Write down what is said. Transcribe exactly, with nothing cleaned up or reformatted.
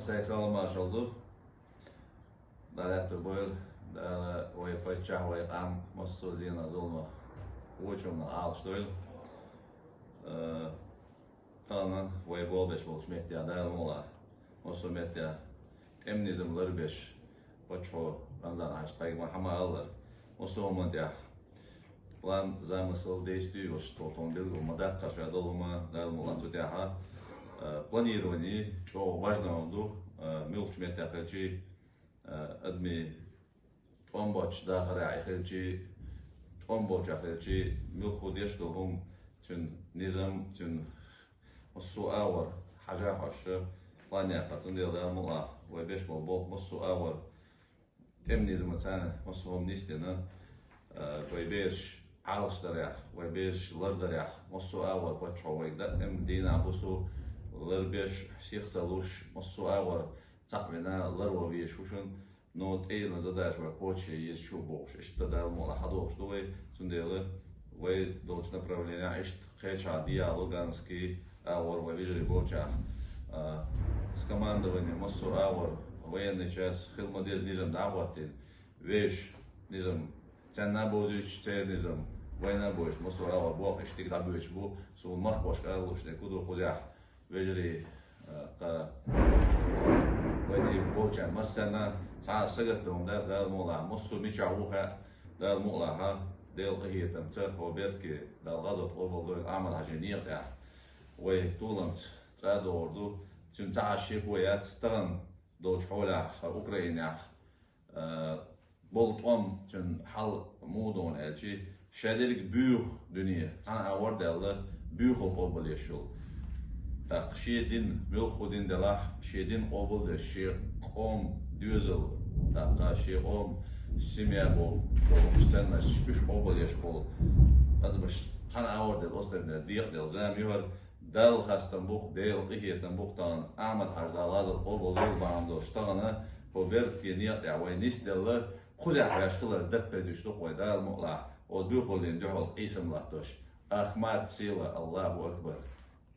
Сайх салам-маршалла ду. Дала аьттув бойла, Дала вай паччахь, вай къам массо а зенах, зуламах, вочунах Ӏалашдойла. Э, Тахана вай болх беш болча меттехь Дала мукъалахь, массо а меттехь тӀеман низам ларбеш, паччахьо Рамзан-Хьаьжас тхайга ма хьама аллара, массо а хӀуманна тӀехь план, замысел, действие йолуш тхо тхуна билггал ма даккхара ша долу хӀума, Дала мукъалахь цу тӀехь, э, планирование чӀогӀа важна хӀума ду, э, муьлххачу меттехь хилчий, э, адамийн тӀом боцчу дахарехь и хилчий, тӀом болчохь хилчий, муьлхха деш долу хӀума, цуьнан низам, цуьнан массо а агӀор хьажа хьожуш план яккхар. Цундела Дала мукъалахь вай беш болу болх массо а агӀор тӀеман низамца массо а хӀума нисдина, а, вай бераш Ӏалашдарехь, вай бераш лардарехь, массо а агӀор паччахьо вайга даим дийнахь-буса ларбеш, сих ца луш, массо а агӀор цхьаъ вина ларван везаш ву шуна. Но тӀейиллина задача вай кхочушъян еза шу бохуш, иштта Дала мукъалахь хьадогӀуш ду вай. Цундела вай долчу направленехь иштта кхечахьа дӀаяьлла Луганский агӀор вай вежарий болчохь, а, с командованием массо а агӀор военный часть хила ма-деззара низам дӀа а хӀоттийна, вешан низам, царна а бовзуьйтуш церан низам, вайна а бовзуьйтуш массо а агӀор болх иштта дӀабоьдуш бу, суна махкахошка ала лууш дерг хӀун ду кхузахь. Вежарий, а, кха, вайцига болчарна массарна цхьа а сагатдан хӀума дац, Дала мукъалахь, массо а мичахь ву хаьа, Дала мукъалахь, Делан къинхетамца хӀокху бертахь Дала гӀазот къобалдойла, Ахьмад-Хьаьжин некъа тӀехь вай толамца цӀа а догӀур ду, цуьнан цхьа а шеко яц, тахана долчу хьолехь Украинехь, а, болу тӀом, цуьнан хьал муха ду аьлча, шадерг буьйху дуьне, цхьана агӀор а даьлла, буьйхал къобалъеш йолу. ТӀаккха шен дин, муьлхха дин делахь, шен дин къобалдеш, шен къоман доьзал, тӀаккха шен къоман семья боху, бохуш ценносташ уьш къобалъеш болу адамаш цхьана агӀор а даьлла, остагӀнера декъаделла зама ю хӀара. Далла хастам бу-кх, Делан къинхетам бу-кх тахана, Ахьмад-Хьаьжа, Дала гӀазот къобалдойла, бахьана долуш тахана хӀокху бертахь некъа тӀехь вай нисделла, кхузахь ваьш хилар даккхийдеш ду-кх вай, Дала мукъалахь, оцу буьйхаллин дуьхьал къийсам латтош. Ахмат, сила, Аллаху акбар!